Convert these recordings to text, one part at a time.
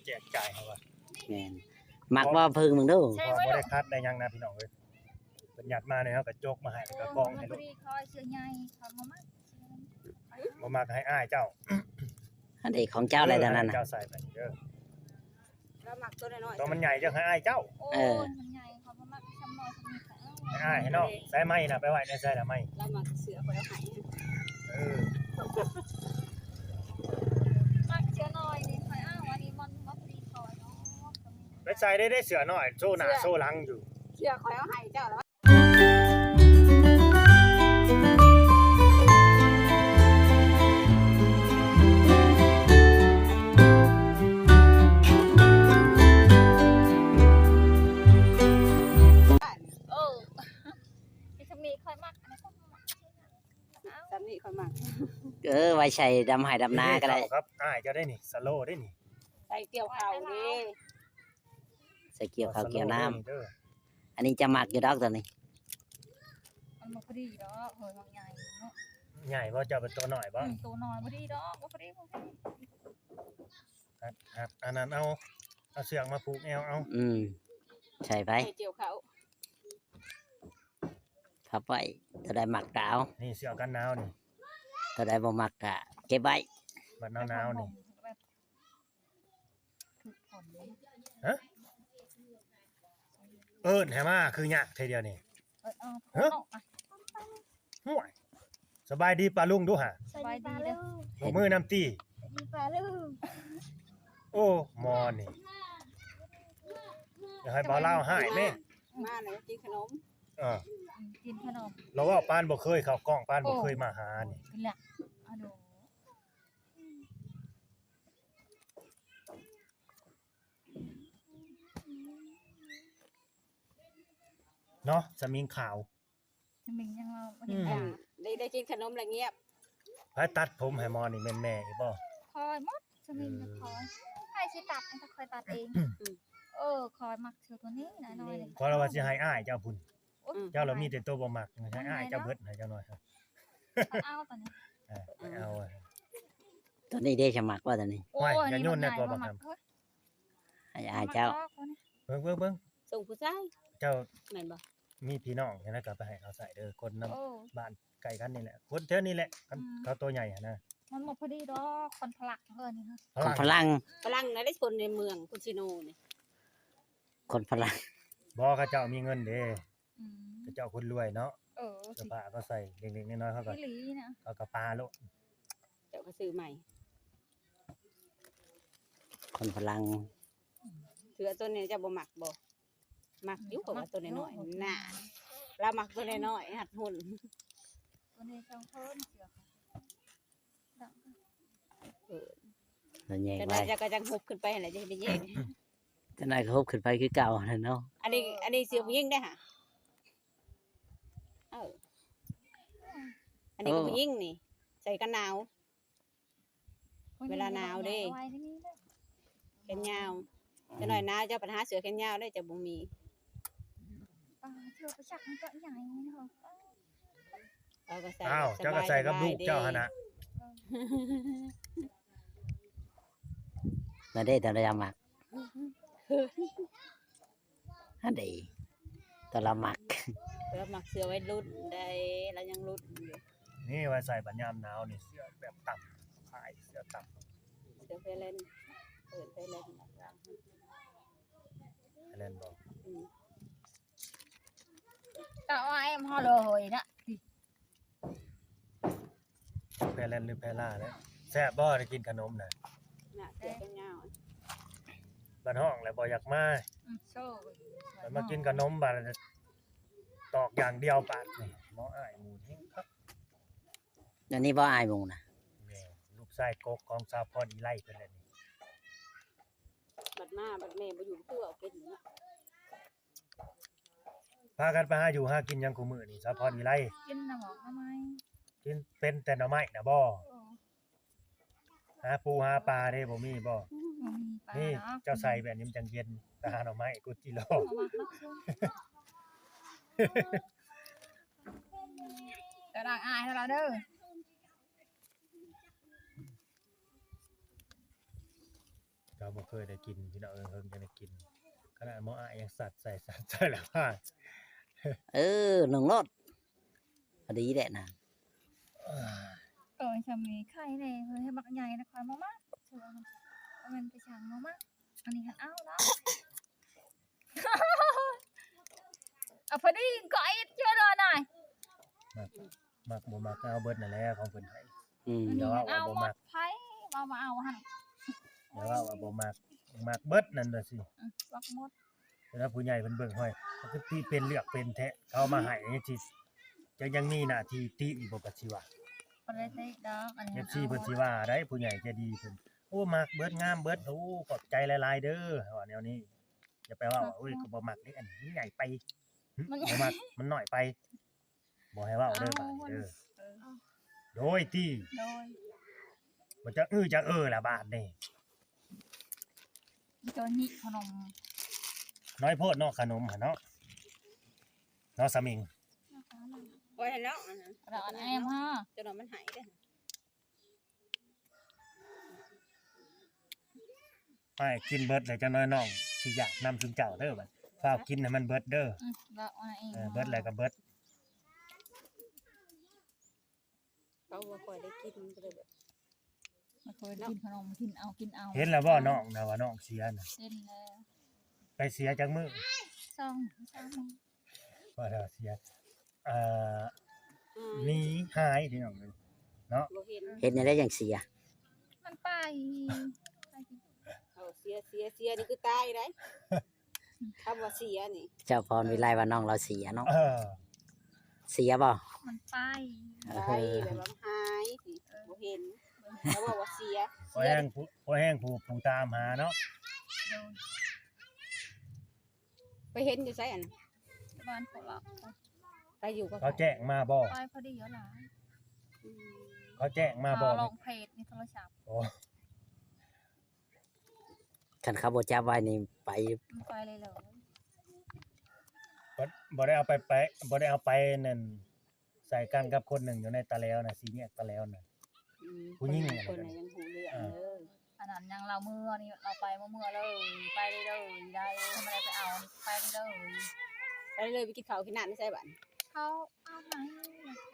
ແຈກຈ່າຍເຮົາວ່າ ແມ່ນ ມັກບໍ່ເພິ່ງເບິ່ງດູ ບໍ່ ບໍ່ໄດ້ຂັດໄດ້ຫຍັງນະພີ່ນ້ອງເອີຍ ເພິ່ນຫຍັດມານີ້ເຮົາກໍຈົກມາໃຫ້ ແລ້ວກໍກອງໃຫ້ໂລດ ເຂົາເສື້ອໃຫຍ່ ເຂົາບໍ່ມັກ ບໍ່ມັກໃຫ້ອ້າຍເຈົ້າ ອັນນີ້ຂອງເຈົ້າແຫຼະ ເອີ ອັນນັ້ນນະ ເຈົ້າໃສ່ໄປເດີ ລາວມັກໂຕນ້ອຍໆ ໂຕມັນໃຫຍ່ເຈົ້າໃຫ້ອ້າຍເຈົ້າ ໂອ້ຍ ເອີ ມັນໃຫຍ່ ເຂົາບໍ່ມັກສ່ຳນ້ອຍສ່ຳນີ້ ໃຫ້ອ້າຍໃຫ້ນ້ອງ ໃສ່ໄມ້ນະ ໄປໄວ້ໃນໃສ່ລະໄມ້ ລາວມັກເສື້ອຂ້ອຍເອົາໃຫ້ ເອີ ມັກເສື້ອນ້ອຍນີ້ ຂ້ອຍເອົາ ອັນນີ້ມັນບໍ່ພໍດີຂ້ອຍເນາະ ໄປໃສ່ໄດ້ ໄດ້ເສື້ອນ້ອຍ ໂຊໜ້າ ເສື້ອ ໂຊຫຼັງຢູ່ ເສື້ອຂ້ອຍເອົາໃຫ້ເຈົ້າແລ້ວ ເອີ ມີສ່ຳນີ້ຂ້ອຍມັກ ອັນນັ້ນຂ້ອຍບໍ່ມັກ ສ່ຳນີ້ຂ້ອຍມັກ ເອີ ໄວ້ໃສ່ດຳໄຮ່ດຳນາກໍໄດ້ ເຮັດກັບອ້າຍເຈົ້າໄດ້ນີ້ ສະໂລໄດ້ນີ້ ໃສ່ກ່ຽວເຂົ້າເດ້ ໃສ່ກ່ຽວເຂົ້າກ່ຽວນາ ອັນນີ້ຈະມັກຢູ່ດອກຕົວນີ້ ມັນບໍ່ພໍດີດອກ ເຮີຍ ມັກໃຫຍ່ເນາະ ໃຫຍ່ບໍ່ ເຈົ້າເປັນໂຕນ້ອຍບໍ່ ອືມ ໂຕນ້ອຍບໍ່ດີດອກ ບໍ່ພໍດີ ບໍ່ພໍດີ ອັນ ອັນ ອັນນັ້ນເອົາ ເອົາເຊືອກມາຜູກແອວເອົາ ອືມ ໃສ່ໄປ ໃສ່ກ່ຽວເຂົ້າ ພັບໄວ້ ຕົວໃດມັກກໍເອົາ ນີ້ເສື້ອກັນໜາວນີ້ ຕົວໃດບໍ່ມັກກໍເກັບໄວ້ ບັດໜາວໆນີ້ ຮະ ເອີ້ນໃຫ້ມາຄືຍາກແທ້ດຽວນີ້ ເອີ ເອີ ຮະ ເນາະ ຫ້ວຍ ສະບາຍດີປ້າລຸງດູຫາ ສະບາຍດີເດີ ໂບກມືນຳຕິ ສະບາຍດີປ້າລຸງ ໂອ້ ໝໍນີ້ ຢ່າໃຫ້ບ່າວລາວຮ້າຍແມ້ ມາແລ້ວກິນຂະໜົມ ເອີ ກິນຂະໜົມ ລາວເວົ້າປານບໍ່ເຄີຍເຂົ້າກ້ອງ ປານບໍ່ເຄີຍມາຫານີ້ ໂອ້ ກິນແລ້ວ ອາໂດ ເນາະ ສະມິງຂາວ ສະມິງຍັງເວົ້າບໍ່ໄດ້ ອືມ ຢາກ ໄດ້ ໄດ້ກິນຂະໜົມແລ້ວງຽບ ໃຜຕັດຜົມໃຫ້ໝໍນີ້ແມ່ນແມ່ອີກບໍ່? ຂ້ອຍໝົດ ສະມິງ ເອີ ຂ້ອຍ ໃຜຊິຕັດ ໃຫ້ຂ້ອຍຕັດເອງ ອືມ ເອີ ຂ້ອຍມັກເສື້ອຕົວນີ້ນະ ນ້ອຍໆ ຂ້ອຍລະວ່າຊິໃຫ້ອ້າຍເຈົ້າພຸ້ນ ໂອ້ຍ ເຈົ້າລະມີແຕ່ໂຕບໍ່ມັກ ໃຫ້ອ້າຍເຈົ້າເບິດ ໃຫ້ເຈົ້າໜ້ອຍ ເອົາຕົວນີ້ ເອີ ເອົາ ຕົວນີ້ເດ້ ຈະມັກບໍ່ຕົວນີ້? ໂອ້ຍ ຢ່າໂຍນແນ່ ຕົວບັກຫຳ ໃຫ້ອ້າຍເຈົ້າ ເບິ່ງ ເບິ່ງ ເບິ່ງ ສົ່ງຜູ້ຊາຍ ເຈົ້າ ແມ່ນບໍ່? ມີພີ່ນ້ອງຈັ່ງໃດກໍໄປໃຫ້ເຂົາໃຊ້ເດີ ຄົນນຳ ໂອ້ ບ້ານໃກ້ກັນນີ້ແຫຼະ ຄົນແຖວນີ້ແຫຼະ ຄັນ ອືມ ເຂົາໂຕໃຫຍ່ຫັ້ນນະ ມັນບໍ່ພໍດີດອກ ຄົນຝຣັ່ງເອີ້ນນີ້ ຄົນຝຣັ່ງ ຝຣັ່ງນະ ໄດ້ຄົນໃນເມືອງ ຄົນຊີໂນນີ້ ຄົນຝຣັ່ງ ບໍ່ ເຂົາເຈົ້າມີເງິນເດ້ ອືມ ເຂົາເຈົ້າຄົນລວຍເນາະ ເອີ ເສື້ອຜ້າກໍໃສ່ເລັກໆນ້ອຍໆ ເຂົາກໍ ອີ່ຫຼີນະ ເຂົາກໍປາໂລດ ເຈົ້າກໍຊື້ໃໝ່ ຄົນຝຣັ່ງ ເສື້ອຕົວນີ້ເຈົ້າບໍ່ມັກບໍ່? ມັກຢູ່ ເພາະວ່າຕົວນ້ອຍໆ ໜ້າ ລາວມັກຕົວນ້ອຍໆ ຮັດຫຸ່ນ ຕົວນີ້ສອງຄົນ ເສື້ອ ເອີ ລະແຍກໄວ້ ຈັກໜ້ອຍເຈົ້າກໍຈັ່ງຮຸບຂຶ້ນໄປຫັ້ນແຫຼະ ຈັ່ງໄດ້ແຍກ ຈັກໜ້ອຍກໍຮຸບຂຶ້ນໄປຄືເກົ່າຫັ້ນແຫຼະເນາະ ອັນນີ້ ເອີ ອັນນີ້ເສື້ອຜູ້ຍິງເດ້ຫະ ເອີ ອັນນີ້ກໍ ເອີ ຜູ້ຍິງນີ້ ໃສ່ກັນໜາວ ເວລາໜາວເດ້ ແຂນຍາວ ຈັກໜ້ອຍໜາວ ເຈົ້າໄປຫາເສື້ອແຂນຍາວເດ້ ເຈົ້າບໍ່ມີ ປາ ເສື້ອໄປຊັກມັນກໍໃຫຍ່ເນາະ ເອົາກໍໃສ່ ອ້າວ ເຈົ້າກໍໃສ່ກັບລູກເຈົ້າຫັ້ນນະ ເອີ ນັ້ນເດ້ ຕາລະຢາມັກ ຫັ້ນເດ້ ຕາລະມັກ ລາວມັກເສື້ອໄວລຸ້ນໃດ໋ ລາວຍັງລຸ້ນຢູ່ ນີ້ໄວ້ໃສ່ບັດຍາມໜາວນີ້ ເສື້ອແບບຕ່ຳ ພາຍເສື້ອຕ່ຳ ເສື້ອໄພແລນ ເອີ ໄພແລນ ໄພແລນບໍ່? ອືມ ຕາອ້າຍເຮົາເລີຍນະ ແພແລນຫຼືແພລາເດ້ ແຊບບໍ່ໄດ້ກິນຂະໜົມນະ ໜ້າເສື້ອແຂນຍາວ ບັດຮ້ອງແລ້ວບໍ່ຢາກມາ ອືມ ໂຊ ບັດມາກິນຂະໜົມບັດຕອກຢ່າງດຽວບາດນີ້ ບໍ່ອາຍໝູ່ແຮງຄັກ ອັນນີ້ບໍ່ອາຍໝູ່ນະ ແມ່ນ ລູກຊາຍກົກຂອງສາວພອນອີໄລເພິ່ນແຫຼະນີ້ ບັດມາບັດແມ່ບໍ່ຢູ່ຄືເວົ້າເປັນເນາະ ພາກັນໄປຫາຢູ່ຫາກິນຫຍັງຄູ່ມື້ນີ້ ສາວພອນວິໄລ? ກິນໜໍ່ໄມ້ ກິນເປັນແຕ່ໜໍ່ໄມ້ນະບໍ່? ເອີ ຫາປູຫາປາເດ້ ບໍ່ມີບໍ່? ບໍ່ມີປາ ນີ້ເຈົ້າໃສ່ແບບນີ້ມັນຈັ່ງເຢັນ ໄປຫາໜໍ່ໄມ້ກຸດຈິໂລ ຈະດັງອາຍເຮົາລະເດີ. ບໍ່ເຄີຍໄດ້ກິນພີ່ນ້ອງເອີຍ ເພິ່ນຈັ່ງໄດ້ກິນ ຂະໜາດໝໍອ້າຍຍັງສັດໃສ່ ສັດໃສ່ແລ້ວວ່າ ເອີ ໜຶ່ງໂລດ ພໍດີແຫຼະນະ. ໂອ້ຍ ຊ່ຳນີ້ໄຂ່ແດ່ ເຮີ້ຍ ໃຫ້ບັກໃຫຍ່ນະ ຂ້ອຍບໍ່ມັກ ເຊື່ອມັນ ມັນໄປຊ່າງບໍ່ມັກ ອັນນີ້ຫັ້ນເອົາແລ້ວ ເອົາພໍດີກໍອິດຢູ່ເດີນາຍ ມັກ ມັກບໍ່ມັກກໍເອົາເບິດນັ້ນແຫຼະ ຂອງເພິ່ນໃຫ້ ອືມ ຢ່າເວົ້າວ່າບໍ່ມັກ ໃຜເວົ້າວ່າເອົາຫັ້ນ ຢ່າເວົ້າວ່າບໍ່ມັກ ມັກເບິດນັ້ນວ່າຊີ້ ອືມ ມັກໝົດ ແຕ່ວ່າຜູ້ໃຫຍ່ເພິ່ນເບິ່ງ ຫ້ອຍ ປົກກະຕິເປັນເລືອກເປັນແທ້ ເຂົາເອົາມາໃຫ້ຈັ່ງຊີ້ ເຈົ້າຍັງມີໜ້າທີ່ຕິອີກບໍ່ ກໍຊິວ່າ ບໍ່ໄດ້ຕິດອກ ອັນນີ້ ເອັຟຊີ ເອົາ ເພິ່ນຊິວ່າໄດ໋ ຜູ້ໃຫຍ່ໃຈດີເພິ່ນ ໂອ້ ມັກເບິດ ງາມເບິດ ໂອ້ ຂອບໃຈຫຼາຍໆເດີ ວ່າແນວນີ້ ຢ່າໄປເວົ້າວ່າ ໂອ້ຍ ກໍບໍ່ມັກເດ້ ອັນນີ້ມັນໃຫຍ່ໄປ ມັນ ບໍ່ມັກ ມັນນ້ອຍໄປ ບໍ່ໃຫ້ເວົ້າເດີ ບາດນີ້ເດີ ເອີ ໂດຍຕິ ໂດຍ ບໍ່ຈັກອື້ຈັກເອີລະບາດນີ້ ໂຕນີ້ຂະໜົມ ນ້ອຍໂພດເນາະ ຂະໜົມຫັ້ນເນາະ ເນາະ ສາມິງ ໂອ້ຍ ເນາະ ອັນນັ້ນ ເອົາອັນແອມຮະ ເຈົ້ານ້ອຍມັນໃຫ້ເດ້. ອ້າຍກິນເບິດແລ້ວ ຈັກໜ້ອຍນ້ອງຊິຢາກນຳຊຸມເຈົ້າເດີ ບັດຟ້າວກິນໃຫ້ມັນເບິດເດີ ອືມ ເອີ ເບິດແລ້ວກໍເບິດ ເຂົາບໍ່ຄ່ອຍໄດ້ກິນ ກໍເລີຍແບບ ບໍ່ຄ່ອຍໄດ້ກິນຂະໜົມ ກິນເອົາ ກິນເອົາ ເຫັນແລ້ວບໍ່ນ້ອງນະວ່ານ້ອງເສຍນະ ເຫັນແລ້ວ ໄປເສຍຈັກມື້ ສອງ ສາມມື້ ວ່າຖ້າເສຍ ເອີ ອືມ ໜີຫາຍພີ່ນ້ອງເອີຍເນາະ ບໍ່ເຫັນ ເຮັດແນວໃດຈັ່ງເສຍ ມັນໄປ ເອົາ ເສຍ ເສຍ ເສຍນີ້ຄືຕາຍໄດ໋ ຄຳວ່າເສຍນີ້ ເຈົ້າພອນວິໄລວ່ານ້ອງລາວເສຍເນາະ ເອີ ເສຍບໍ່ ມັນໄປ ໄປ ເອີ ແບບວ່າຫາຍ ເອີ ບໍ່ເຫັນ ເຂົາເວົ້າວ່າເສຍ ພໍແຮງຜູ້ ພໍແຮງຜູ້ ຜູ້ຕາມຫາເນາະ ໂດຍ ໄປເຫັນຢູ່ໃສອັນ ບ້ານໂຄລາດ ໄປຢູ່ກັບ ເຂົາແຈ້ງມາບໍ່ ໄປພໍດີຫັ້ນລະ ອືມ ເຂົາແຈ້ງມາບໍ່ ເຂົາລົງເຟສໃນໂທລະສັບ ໂອ້ ຄັນເຂົາບໍ່ຈັບໄວ້ນີ້ໄປ ໄປເລີຍເລີຍ ບໍ່ ບໍ່ໄດ້ເອົາໄປ ໄປ ບໍ່ໄດ້ເອົາໄປນັ້ນ ໃສ່ກັນກັບຄົນໜຶ່ງຢູ່ໃນຕາແລວນະ ສີ່ແຍກຕາແລວນະ ອືມ ຜູ້ຍິງ ຄົນນັ້ນຍັງຮູ້ເລື່ອງເລີຍ ອັນນັ້ນຍັງລາວເມືອນີ້ ລາວໄປມາເມືອເລີຍ ໄປເລີຍເລີຍ ໄດ້ ບໍ່ໄດ້ໄປເອົາ ໄປເລີຍເລີຍ ໄປເລີຍ ໄປກິນເຂົ້າກິນນ້ຳຢູ່ໃສບາດນີ້ ເຂົາເອົາໃຫ້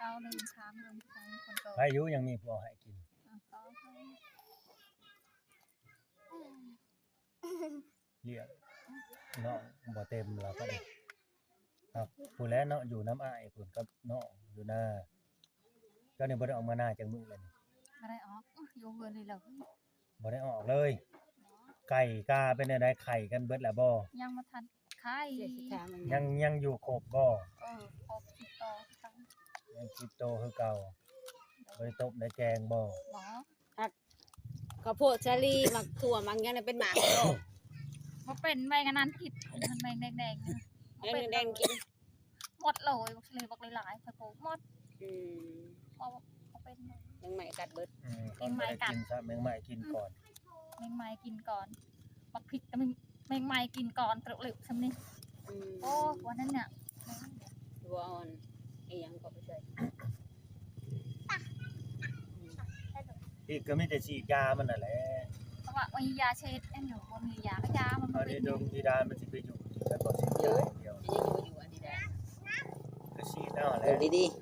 ລາວເດີນທາງເດີນທາງຄົນໂຕ ໃຜຢູ່ຍັງມີຜູ້ເອົາໃຫ້ກິນ ອືມ ເຂົາເອົາໃຫ້ ລຽກນ້ອງບໍ່ເຕັມແລ້ວກໍໄດ້ ຄັບ ຜູ້ແລະເນາະ ຢູ່ນຳອ້າຍພຸ້ນກັບນ້ອງຢູ່ນາ ເຈົ້ານີ້ບໍ່ໄດ້ອອກມານາຈັກມື້ແລ້ວນີ້ ບໍ່ໄດ້ອອກ ຢູ່ເຮືອນນີ້ເລີຍ ບໍ່ໄດ້ອອກເລີຍ ໄກ່ກາເປັນແນວໃດ ໄຂ່ກັນເບິດແລ້ວບໍ່ ຍັງບໍ່ທັນໄຂ່ ຍັງ ຍັງຢູ່ຄົບບໍ່ ເອີ ຄົບສິບໂຕຄືເກົ່າ ຍັງສິບໂຕຄືເກົ່າ ບໍ່ໄດ້ຕົ້ມໄດ້ແກງບໍ່ ບໍ່ ເຂົ້າໂພດສາລີ ໝາກຖົ່ວ ໝາກຫຍັງນະ ເປັນໝາກບໍ່ ບໍ່ເປັນ ແມງອັນນັ້ນກິນ ແມງແດງໆ ແມງແດງກິນ ໝົດເລີຍ ບັກສາລີ ບັກຫຼາຍໆ ຂ້ອຍປູກໝົດ ອືມ ບໍ່ ບໍ່ເປັນ ແມງໄມ້ກັດເບິດ ອືມ ແມງໄມ້ກັດ ແມງໄມ້ກິນກ່ອນ ແມງໄມ້ກິນກ່ອນ ບັກພິກກໍແມງໄມ້ກິນກ່ອນ ຕະລິວຊຳນີ້ ອືມ ໂອ້ ວ່ານັ້ນນະ ບໍ່ອ່ອນ ອີຫຍັງກໍໄປໃສ່ ອີກກໍມີແຕ່ສີດຢາມັນນັ້ນແຫຼະ ເພາະວ່າມີຢາເຊັດອັນຢູ່ ບໍ່ມີຢາກໍຢາມັນ ອັນນີ້ດົງທີ່ດ້ານມັນຊິໄປຢູ່ທີ່ໃດບໍ່ ສີດຢາຢ່າງດຽວ ຢູ່ອັນນີ້ໄດ້ ກໍສີດເອົາແຫຼະ ເບິ່ງດີໆ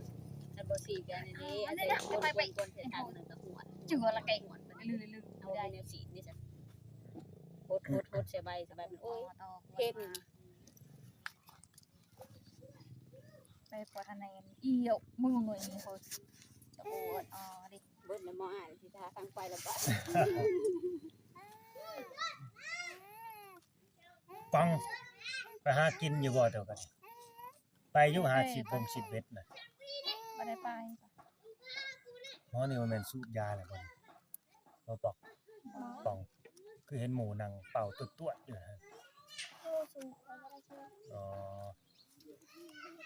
ຄັນບໍ່ສີດຢານີ້ເດ້ ອັນນີ້ນະ ໄປໄປ ເຈື່ອລະແກງ ເອົາແນວສີດນີ້ຊະ ຫົດໆໆ ໃສ່ໃບ ໃສ່ໃບມັນ ໂອ້ຍ ເພັນ ໄປປວດອັນນັ້ນອີກ ມຶງເອີຍ ນີ້ໂຫດ ຈະປວດອໍດິ ເບິດແລ້ວໝໍອ້າຍ ຊິຫາທາງໄປລະບາດ ກອງ ໄປຫາກິນຢູ່ບໍ່ ເຈົ້າກໍໄດ້ ໄປຢູ່ ຫາຊິບບົງຊິບເບັດນະ ບໍ່ໄດ້ໄປ ໝໍນີ້ບໍ່ແມ່ນສູບຢາແລ້ວບໍ່ນີ້ ບໍ່ປອກ ປອງ ຄືເຫັນໝູນັ່ງເປົ່າຕວດໆຢູ່ຫັ້ນ ອໍ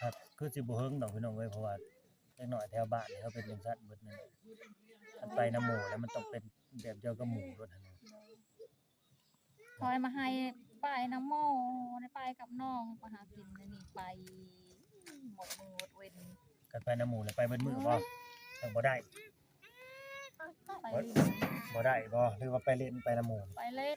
ຫາກຄືຊິບໍ່ເຫິງດອກພີ່ນ້ອງເອີຍ ເພາະວ່າເດັກນ້ອຍແຖວບ້ານນີ້ເຂົາເປັນຈັ່ງຊັ້ນເບິດນັ້ນແຫຼະ ຄັນໄປນຳໝູແລ້ວມັນຕ້ອງເປັນແບບດຽວກັບໝູໂລດຫັ້ນ ຂ້ອຍມາໃຫ້ໄປນຳໝໍ ໄດ້ໄປກັບນ້ອງ ໄປຫາກິນອັນນີ້ ໄປໝົດມື້ໝົດເວັນ ຄັນໄປນຳໝູແລ້ວໄປເບິດມື້ບໍ່ ອືມ ຈັ່ງບໍ່ໄດ້ ໄປ ບໍ່ ບໍ່ໄດ້ບໍ່ ຫຼືວ່າໄປຫຼິ້ນໄປນຳໝູ ໄປຫຼິ້ນ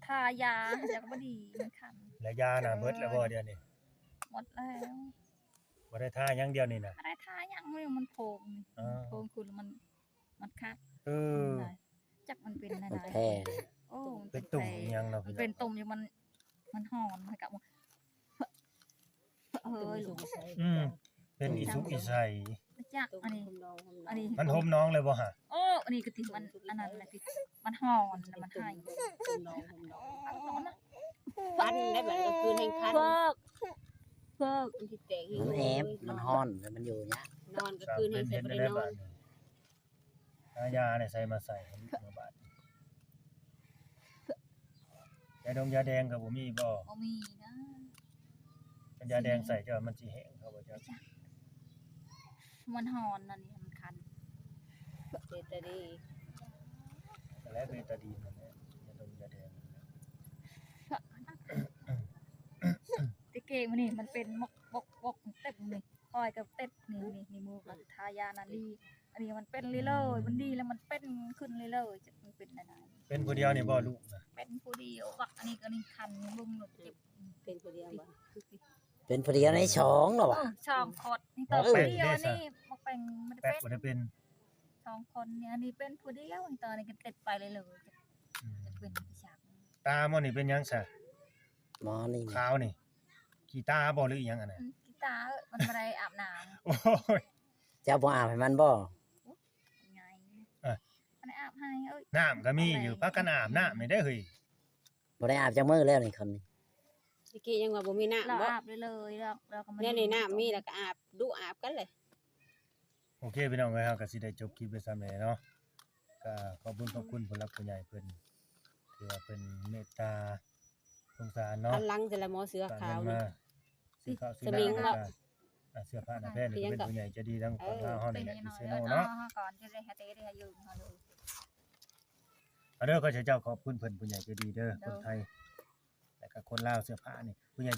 ທາຢາ ຢາກບໍ່ດີ ມັນຄັນ. ແລ້ວຢານະ ເອີ ເບິດແລ້ວບໍ່ດຽວນີ້? ໝົດແລ້ວ ບໍ່ໄດ້ທາຫຍັງດຽວນີ້ນະ? ບໍ່ໄດ້ທາຫຍັງເລີຍ ມັນໂພງນີ້ ເອີ ໂພງຂຶ້ນມັນ ມັນຄັນ ເອີ ມັນໄດ້ ຈັກມັນເປັນແນວໃດ ມັນແພ້ ໂອ້ ມັນ ເປັນຕຸ່ມ ເປັນແຜ ອີຫຍັງເນາະ ມັນເປັນຕຸ່ມຢູ່ ມັນ ມັນຮ້ອນ ມັນກະ ເອີຍ ອືມ ເປັນອີສຸກອີໃສ ຈັກ ອັນນີ້ ອັນນີ້ ມັນຫົ່ມໜອງເລີຍບໍ່ຫະ? ໂອ້ ອັນນີ້ກະຕິ ມັນ ອັນນັ້ນລະຕິ ມັນຮ້ອນລະມັນໄຫ້ ຫົ່ມໜອງ ຫົ່ມໜອງ ຄັນໄດ້ບັດ ກາງຄືນແຮງຄັນ ເພິກ ເພິກ ມັນຊິແຕກ ມັນແອບ ມັນຮ້ອນ ແລ້ວມັນຢູ່ຍາກ ນອນກາງຄືນແຮງໃສ່ບໍ່ໄດ້ນອນ. ຫາຢາໃນໃສມາໃສ່ໃຫ້ລູກເມືອບາດນີ້? ຢາດົງຢາແດງກໍບໍ່ມີບໍ່? ບໍ່ມີນະ. ຄັນຢາແດງໃສ່ເຈົ້າມັນຊິແຫ້ງເຂົາບໍ່ຈັກ? ມັນຮ້ອນອັນນີ້ ມັນຄັນ. ເບຕາດີນ ກໍແລ້ວເບຕາດີນນັ້ນແຫຼະ ຢາດົງຢາແດງ. ແຕ່ເກງມື້ນີ້ມັນເປັນໝົກໆໆ ເຕັມນີ້ ຂ້ອຍກໍເຕັບນີ້ ນີ້ ນີ້ ມືກໍທາຢານັ້ນດີ ອັນນີ້ມັນເປັນເລື້ອຍໆ ອືມ ມັນດີແລ້ວມັນເປັນຂຶ້ນເລື້ອຍໆ ຈັກມັນເປັນແນວໃດ. ເປັນຜູ້ດຽວນີ້ບໍ່ລູກນະ? ເປັນຜູ້ດຽວ ບັກອັນນີ້ກໍນີ້ຄັນ ເບິ່ງໂລດເຈັບ. ເປັນຜູ້ດຽວບໍ່? ເປັນຜູ້ດຽວໃນສອງແລ້ວຫວາ? ເອີ ສອງຄົນນີ້ ເອີ ຕົວຜູ້ດຽວນີ້ ບັກແປງບໍ່ໄດ້ເປັນ ສອງຄົນນີ້ ອັນນີ້ເປັນຜູ້ດຽວ ຕົວນີ້ກໍເຕັບໄປເລື້ອຍໆ ອືມ ຈັກເປັນຈັກ. ຕາໝໍນີ້ເປັນຫຍັງຊະ? ໝໍນີ້ ຂາວນີ້ ຂີ້ຕາບໍ່ ຫຼືອີຫຍັງອັນນັ້ນ? ອືມ ຂີ້ຕາ ມັນບໍ່ໄດ້ອາບນ້ຳ. ໂອ້ຍ ເຈົ້າບໍ່ອາບໃຫ້ມັນບໍ່? ໄງ ເອີ ມັນອາບໃຫ້ເອີຍ ນ້ຳກໍມີຢູ່ ພາກັນອາບນ້ຳໃຫ້ເດີ້ເຮີ້ຍ. ບໍ່ໄດ້ອາບຈັກມື້ແລ້ວນີ້ຄົນນີ້ ຕະກີ້ຍັງວ່າບໍ່ມີນ້ຳ ລາວ ບໍ່ ອາບເລື້ອຍໆ ລາວ ລາວກໍມາ ແນວນີ້ນ້ຳມີແລ້ວກໍອາບ ດຸອາບກັນເລີຍ. ໂອເຄ ພີ່ນ້ອງເອີຍ ເຮົາກໍຊິໄດ້ຈົບຄລິບໄວ້ສ່ຳນີ້ເນາະ ກໍຂອບບຸນຂອບຄຸນຜູ້ຫຼັກຜູ້ໃຫຍ່ເພິ່ນ ທີ່ວ່າເພິ່ນເມດຕາສົງສານເນາະ ອັນຫຼັງແຕ່ລະໝໍເສືອຂາວນີ້ ຊື້ເຂົ້າຊື້ນ້ຳ ແລ້ວກໍ ອ່າ ເສື້ອຜ້າໜ້າແພນ ນີ້ກໍເປັນຜູ້ໃຫຍ່ໃຈດີທາງຝັ່ງລາວເຮົານີ້ແຫຼະ ຢູ່ເຊໂນເນາະ ກ່ອນຈະໄດ້ຫາເຕໄດ້ຫາຢູ່ເຮົາເລີຍ. ເອົາເດີ ຂໍເຈົ້າຂອບຄຸນເພິ່ນ ຜູ້ໃຫຍ່ໃຈດີເດີ ຄົນໄທ ແລ້ວກໍຄົນລາວ ເສື້ອຜ້ານີ້ ຜູ້ໃຫຍ່